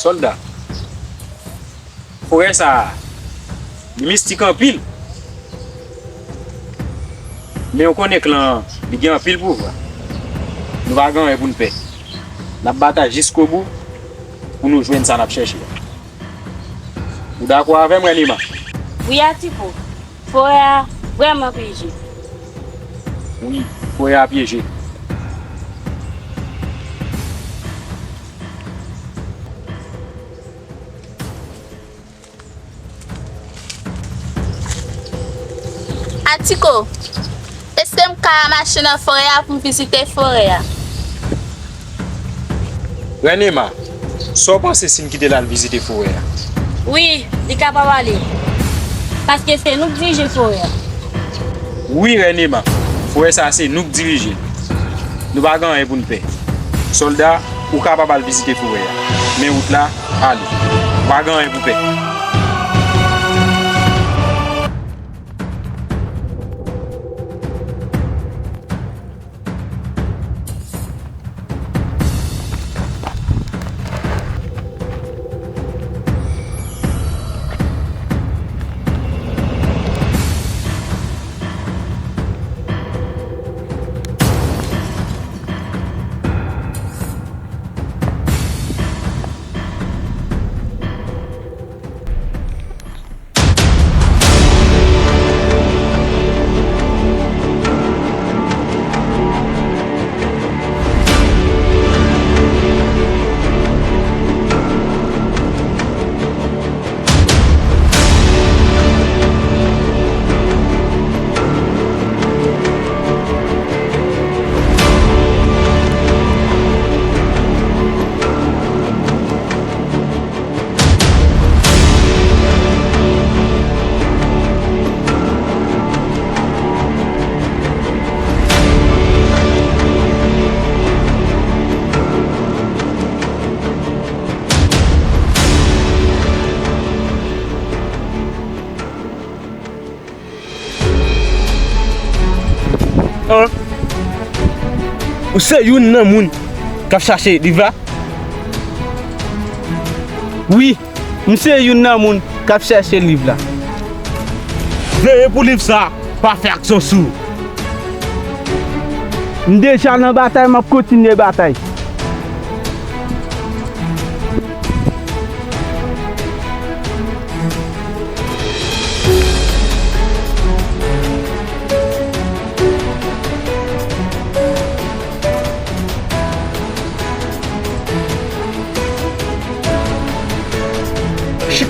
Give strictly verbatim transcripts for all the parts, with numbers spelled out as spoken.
Sòlda, forè sa a, li mistik anpil. Men ou konnen klan an, li gen anpil pouvwa. Nou pa gen anyen pou n pè. N ap batay jiskobou pou nou jwenn sa n ap chèche a. Ou dakò avè m, Rènema? Wi, Atiko. Forè a vrèman pyeje. Wi, forè a pyeje. Atiko, èske m ka mache nan forè a pou m vizite forè a? Rènema, sa w panse si n kite l al vizite forè a? Wi, li kapab ale. Paske se nou k dirije forè a. Wi, Rènema, forè sa a se nou k dirije l. Nou pa gen anyen pou n pè. Sòlda, ou kapab al vizite forè a. Men wout la, ale. Ou pa gen anyen pou pè. An? Ou se youn nan moun k ap chache liv la? Wi, m se youn nan moun k ap chache liv la. Veye pou liv sa a, pa fè aksyon sou. M deja nan batay, m ap kontinye batay.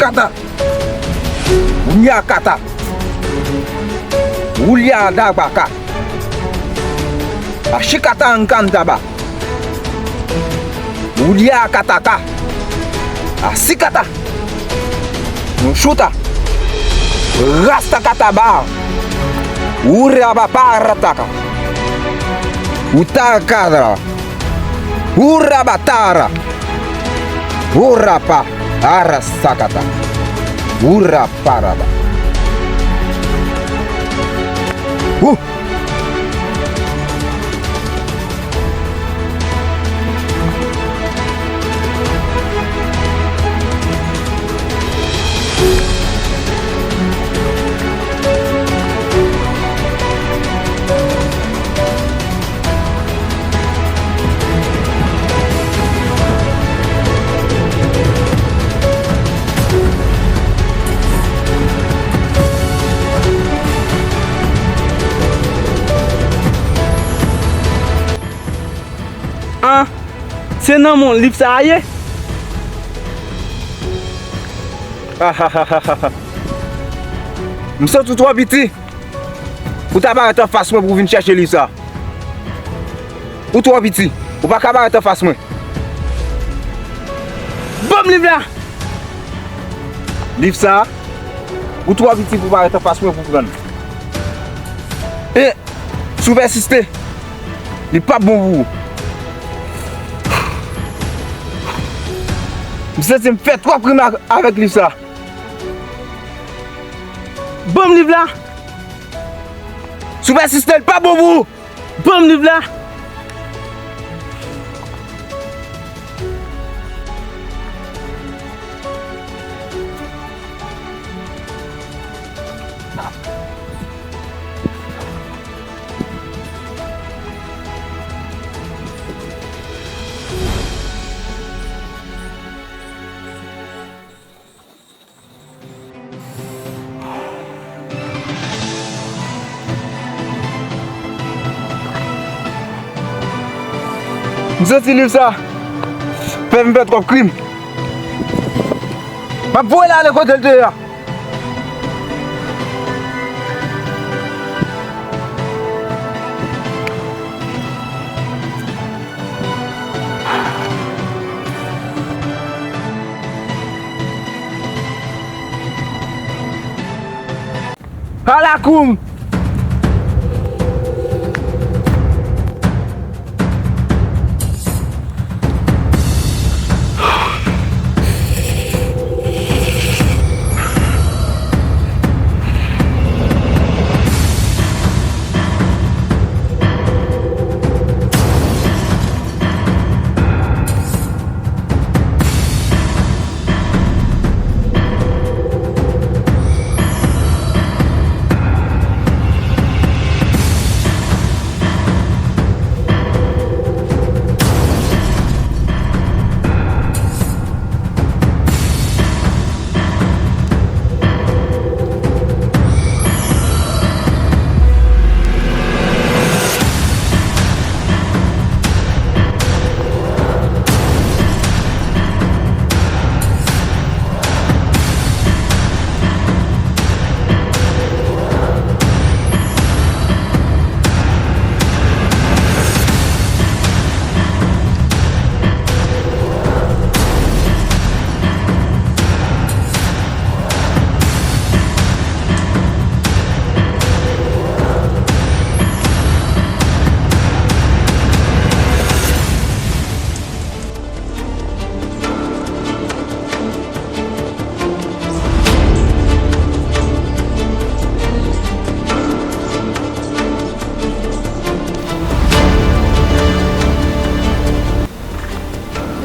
Chikata. Wulyakata. Wulyadabaka. Ashikata ankantaba. Wulyakataka. Asikata. Nushuta. Rastakataba. Urabaparataka. Utakadra. Urabatara. Urapa. Arasakata. Uraparaba. Uh. An, se nan men w liv sa a ye? M santi w twò piti pou w ta parèt anfas mwen pou w vin chèche liv sa a. Ou twò piti. Ou pa ka parèt anfas mwen. Ban m liv la! Liv sa a, ou twò piti pou parèt anfas mwen pou pran l. E, si w pèsiste, li p ap bon pou ou. M santi m fè twòp rim ak, avèk liv sa a. Ban m liv la! Si w pèsiste, li p ap bon pou ou! Ban m liv la! M santi liv sa fè m fè twòp krim. M ap voye l ale kote l te ye a. Alakoum!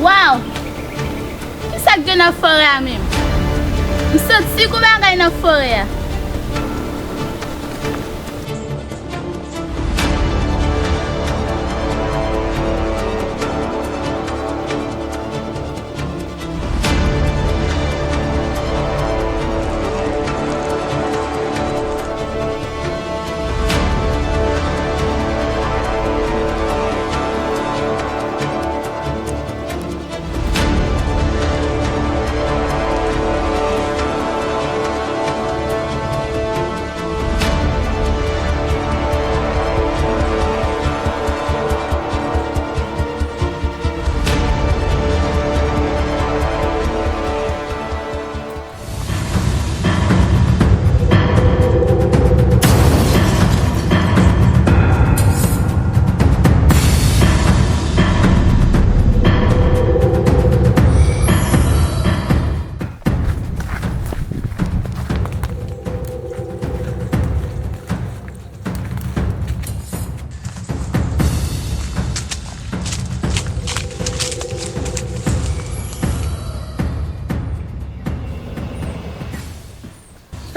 Waw! Kisa k gen nan forè a menm? M santi gon bagay nan forè a.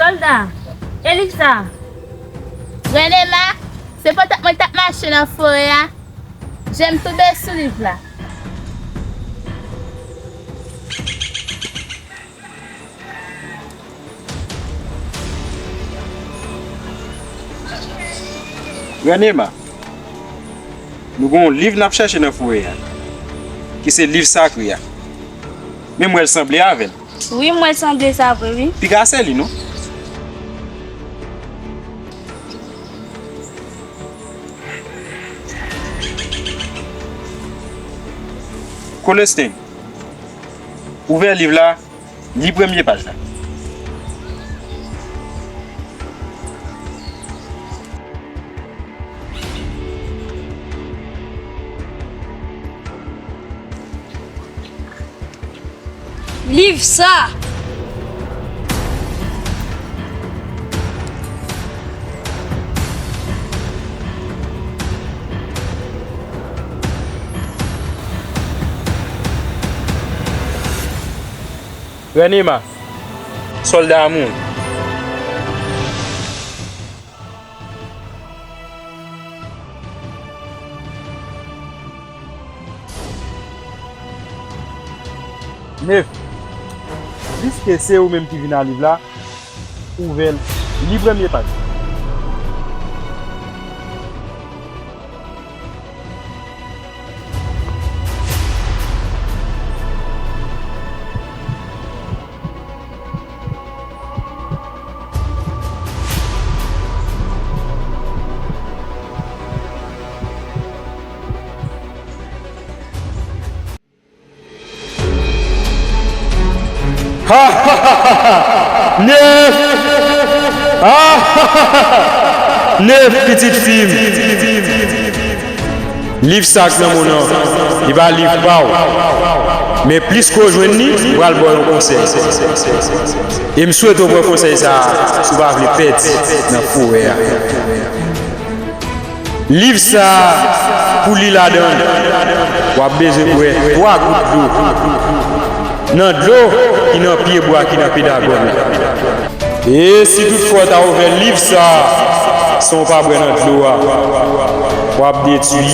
Sòlda, e liv sa a? Grann Ema, se pandan mwen t ap mache nan forè a, je m tonbe sou liv la. Grann Ema, nou gen yon liv n ap chèche nan forè a, ki se liv sakre a. Men m wè l sanble avè l. Wi, m wè l sanble sa vre, wi. Piga se li, non. Kolesten, ouvè liv la, li premye paj la. Liv sa! Grann Ema, sòlda a mouri. Nef, piske se ou menm ki vin a liv la, ouvè l, li premye paj. Ha, ha, ha, ha! Nèf! Ha, ha, ha, ha! Nèf, pitit fi m! Liv sa k nan men w nan, li pa liv pa w. Men plis ke w jwenn li, m pral ba w yon konsèy. E m swete w pran konsèy sa a si w pa vle pèdi nan forè a. Liv sa a, pou li ladan l, w ap bezwen bwè twa gout dlo nan dlo ki nan pyebwa ki nan pedagòg la. E si toutfwa w ta ouvè liv sa a san w pa bwè nan dlo a, w ap detwi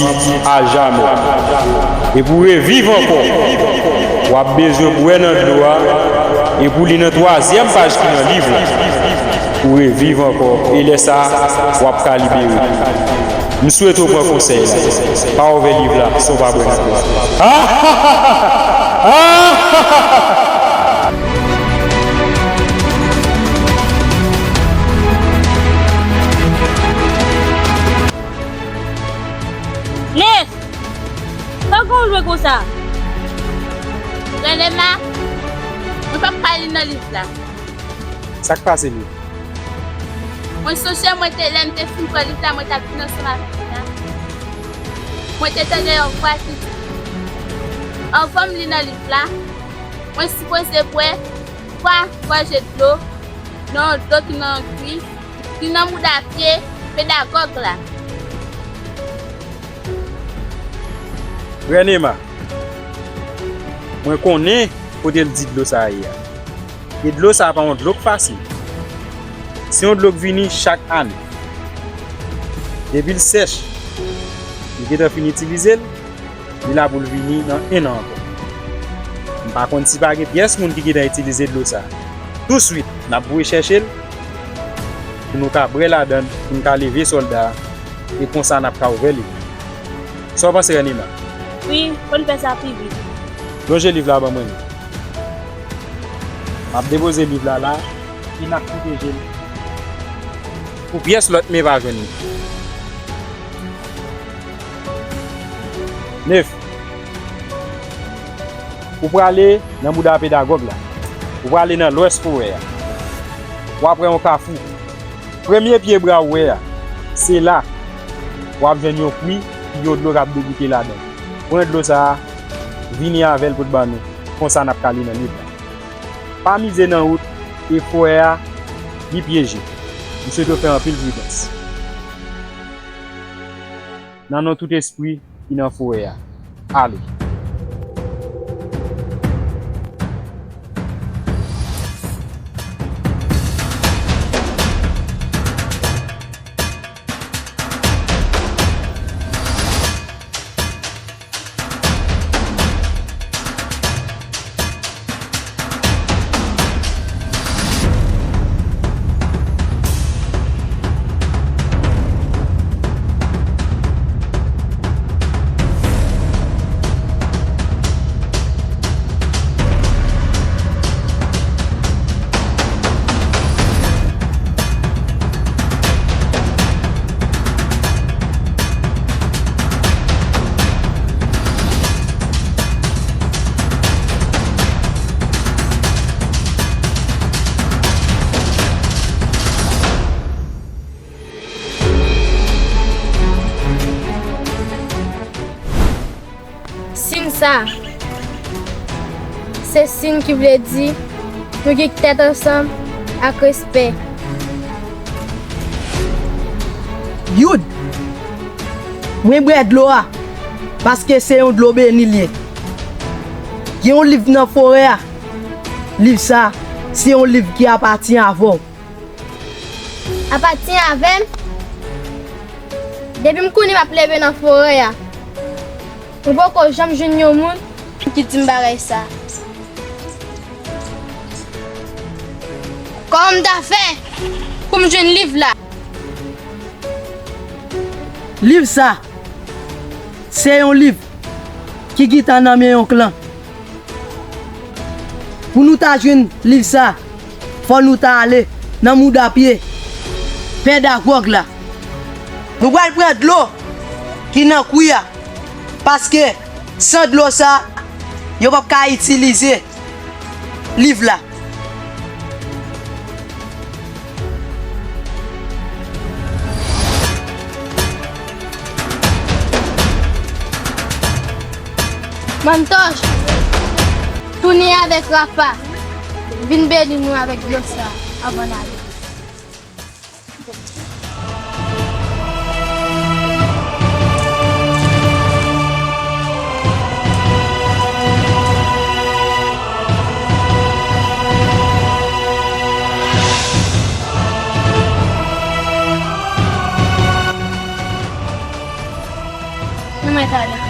ajamè. E pou w reviv ankò, w ap bezwen bwè nan dlo a, e pou w li nan twazyèm paj ki nan liv la. Ou reviv ankò, e lè sa a, w ap ka libere. M swete w pran konsèy la. Pa ouvè liv la san w pa bwè nan dlo a. Nèf! Sa w gen w jwe konsa? Rène Emma, mwen p ap ka li nan liv la. Sa k pase, Nèf? Mwen sonje mwen te, lè m te fin pran liv la, mwen t ap vin ansanm avèk Nina. Mwen te tande yon vwa ki di, anvan m li nan liv la, mwen sipoze bwè twa gòje dlo nan yon dlo ki nan yon kwi, ki nan mouda pye pedagòg la. Rène Emma, mwen konnen kote l di dlo sa a ye a. E dlo sa a pa yon dlo k fasil. Se yon dlo k vini chak ane. Depi l sèch, li gentan fin itilize l, li la pou l vini nan en an ankò. M pa konn si pa gen pyès moun ki gentan itilize dlo sa a. Touswit, n ap voye chèche l pou nou ka bwè ladan l, pou n ka leve sòlda a, e konsa n ap ka ouvè liv la. Sa w panse, Rène Emma? Wi, fò n fè sa pi vit. Lonje liv la ban mwen li. M ap depoze liv la la, e n ap pwoteje l pou pyès lòt men pa jwenn li. Nèf. Ou prale nan mouda pedagòg la. Ou prale nan lwès forè a. W ap wè yon kafou. Premye pyebwa ou wè a, se la w ap jwenn yon pwi ki gen dlo k ap degoute ladan l. Pran dlo sa a, vini avè l pou t ban nou. Konsa n ap ka li nan liv la. Pa mize nan wout e forè a, li pyeje. M swete w fè anpil pridans. Nan non tout espri ki nan forè a. Ale. Siy sa, se siy ki vle di nou gen tèt ansanm ak respè. Youd, mwen bwè dlo a, paske se yon dlo beni l ye. Gen yon liv nan forè a. Liv sa, se yon liv ki apatyen avè w. Apatyen avè m? Depi m konnen m ap leve nan forè a, m poko janm jwenn yon moun ki di m bagay sa. Kòman m ta fè pou m jwenn liv la? Liv sa, se yon liv ki gentan nan men yon klan. Pou nou ta jwenn liv sa, fò nou ta ale nan mouda pye pedagòg la. Nou pral pran dlo ki nan kwi a, paske san dlo sa, yo p ap ka itilize liv la. Mantoch, tounen avèk Rafa, vin beni nou avèk dlo sa a, anvan n ale. Nou mèt ale.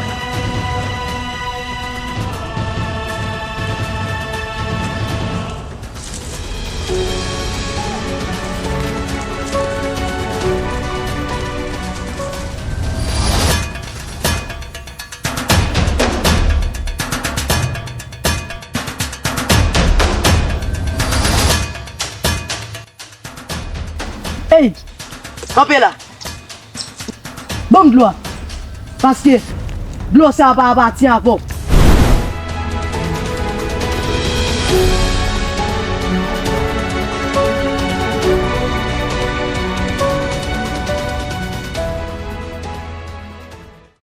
Ey! Kanpe la! Ban m dlo a! Paske dlo sa a pa apatyen avè w.